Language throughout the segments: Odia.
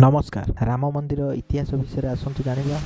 ନମସ୍କାର। ରାମ ମନ୍ଦିର ଇତିହାସ ବିଷୟରେ ଆସନ୍ତୁ ଜାଣିବା।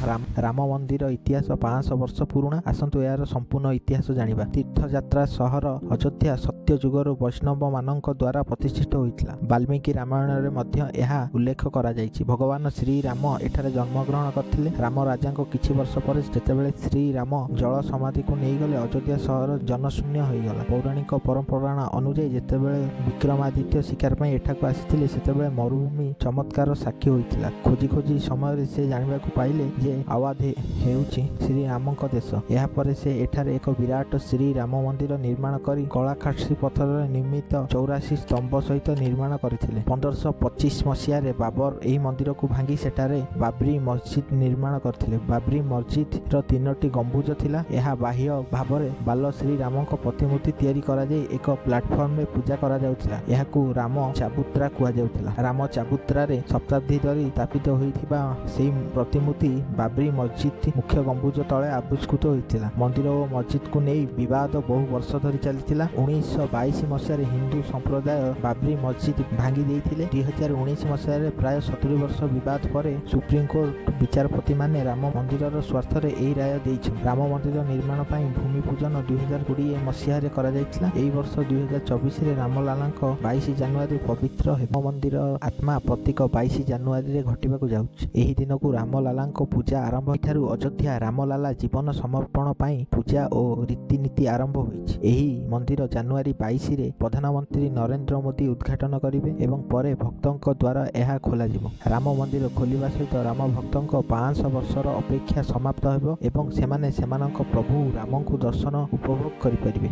ରାମ ମନ୍ଦିର ଇତିହାସ 500 ବର୍ଷ ପୁରୁଣା। ଆସନ୍ତୁ ଏହାର ସମ୍ପୂର୍ଣ୍ଣ ଇତିହାସ ଜାଣିବା। ତୀର୍ଥଯାତ୍ରା ସହର ଅଯୋଧ୍ୟା ସତ୍ୟ ଯୁଗରୁ ବୈଷ୍ଣବମାନଙ୍କ ଦ୍ୱାରା ପ୍ରତିଷ୍ଠିତ ହୋଇଥିଲା। ବାଲ୍ମୀକି ରାମାୟଣରେ ମଧ୍ୟ ଏହା ଉଲ୍ଲେଖ କରାଯାଇଛି। ଭଗବାନ ଶ୍ରୀରାମ ଏଠାରେ ଜନ୍ମଗ୍ରହଣ କରିଥିଲେ। ରାମ ରାଜାଙ୍କ କିଛି ବର୍ଷ ପରେ ଯେତେବେଳେ ଶ୍ରୀରାମ ଜଳ ସମାଧିକୁ ନେଇଗଲେ, ଅଯୋଧ୍ୟା ସହର ଜନଶୂନ୍ୟ ହୋଇଗଲା। ପୌରାଣିକ ପରମ୍ପରା ଅନୁଯାୟୀ, ଯେତେବେଳେ ବିକ୍ରମାଦିତ୍ୟ ଶିକାର ପାଇଁ ଏଠାକୁ ଆସିଥିଲେ, ସେତେବେଳେ ମରୁଭୂମି ଚମତ୍କାର ସାକ୍ଷୀ ହୋଇଥିଲା। ଖୋଜି ଖୋଜି ସମୟରେ ସେ ଜାଣିବାକୁ ପାଇଲେ ଯେ ଆୱାଧ ହେଉଛି ଶ୍ରୀରାମଙ୍କ ଦେଶ। ଏହାପରେ ସେ ଏଠାରେ ଏକ ବିରାଟ ଶ୍ରୀ ରାମ ମନ୍ଦିର ନିର୍ମାଣ କରି କଳାକାଠୀ ପଥରରେ ନିର୍ମିତ 84 ସ୍ତମ୍ଭ ସହିତ ନିର୍ମାଣ କରିଥିଲେ। 1525 ମସିହାରେ ବାବର ଏହି ମନ୍ଦିରକୁ ଭାଙ୍ଗି ସେଠାରେ ବାବ୍ରି ମସଜିଦ ନିର୍ମାଣ କରିଥିଲେ। ବାବ୍ରି ମସଜିଦର ତିନୋଟି ଗମ୍ବୁଜ ଥିଲା। ଏହା ବାହ୍ୟ ଭାବରେ ବାଲ ଶ୍ରୀରାମଙ୍କ ପ୍ରତିମୂର୍ତ୍ତି ତିଆରି କରାଯାଇ ଏକ ପ୍ଲାଟଫର୍ମରେ ପୂଜା କରାଯାଉଥିଲା। ଏହାକୁ ରାମ ଚାବୁତ୍ରା କୁହାଯାଉଥିଲା। ରାମ ଚାବୁତ୍ରାରେ ଶତାବ୍ଦୀ ଧରି ସ୍ଥାପିତ ହୋଇଥିବା ସେହି ପ୍ରତିମୂର୍ତ୍ତି ବାବ୍ରି ମସଜିଦ ମୁଖ୍ୟ ଗମ୍ବୁଜ ତଳେ ଆବିଷ୍କୃତ ହୋଇଥିଲା। ମନ୍ଦିର ଓ ମସଜିଦକୁ ନେଇ ବିବାଦ ବହୁ ବର୍ଷ ଧରି ଚାଲିଥିଲା। 1922 ମସିହାରେ ହିନ୍ଦୁ ସମ୍ପ୍ରଦାୟ ବାବ୍ରି ମସଜିଦ ଭାଙ୍ଗି ଦେଇଥିଲେ। 2019 ମସିହାରେ ପ୍ରାୟ 70 ବର୍ଷ ବିବାଦ ପରେ ସୁପ୍ରିମକୋର୍ଟ ବିଚାରପତିମାନେ ରାମ ମନ୍ଦିରର ସ୍ୱାର୍ଥରେ ଏହି ରାୟ ଦେଇଛନ୍ତି। ରାମ ମନ୍ଦିର ନିର୍ମାଣ ପାଇଁ ଭୂମି ପୂଜନ 2020 ମସିହାରେ କରାଯାଇଥିଲା। ଏହି ବର୍ଷ 2024ରେ ରାମଲାଲାଙ୍କ 22 ଜାନୁଆରୀ ପବିତ୍ର ହେବ। ମନ୍ଦିର ଆତ୍ମା ପ୍ରତୀକ 22 ଜାନୁଆରୀରେ ଘଟିବାକୁ ଯାଉଛି। ଏହି ଦିନକୁ ରାମଲାଲାଙ୍କ ପୂଜା ଆରମ୍ଭ ଠାରୁ ଅଯୋଧ୍ୟା ରାମଲାଲା ଜୀବନ ସମର୍ପଣ ପାଇଁ ପୂଜା ଓ ରୀତିନୀତି ଆରମ୍ଭ ହୋଇଛି। ଏହି ମନ୍ଦିର ଜାନୁଆରୀ 22ରେ ପ୍ରଧାନମନ୍ତ୍ରୀ ନରେନ୍ଦ୍ର ମୋଦି ଉଦ୍ଘାଟନ କରିବେ ଏବଂ ପରେ ଭକ୍ତଙ୍କ ଦ୍ୱାରା ଏହା ଖୋଲାଯିବ। ରାମ ମନ୍ଦିର ଖୋଲିବା ସହିତ ରାମ ଭକ୍ତଙ୍କ 500 ବର୍ଷର ଅପେକ୍ଷା ସମାପ୍ତ ହେବ ଏବଂ ସେମାନେ ସେମାନଙ୍କ ପ୍ରଭୁ ରାମଙ୍କୁ ଦର୍ଶନ ଉପଭୋଗ କରିପାରିବେ।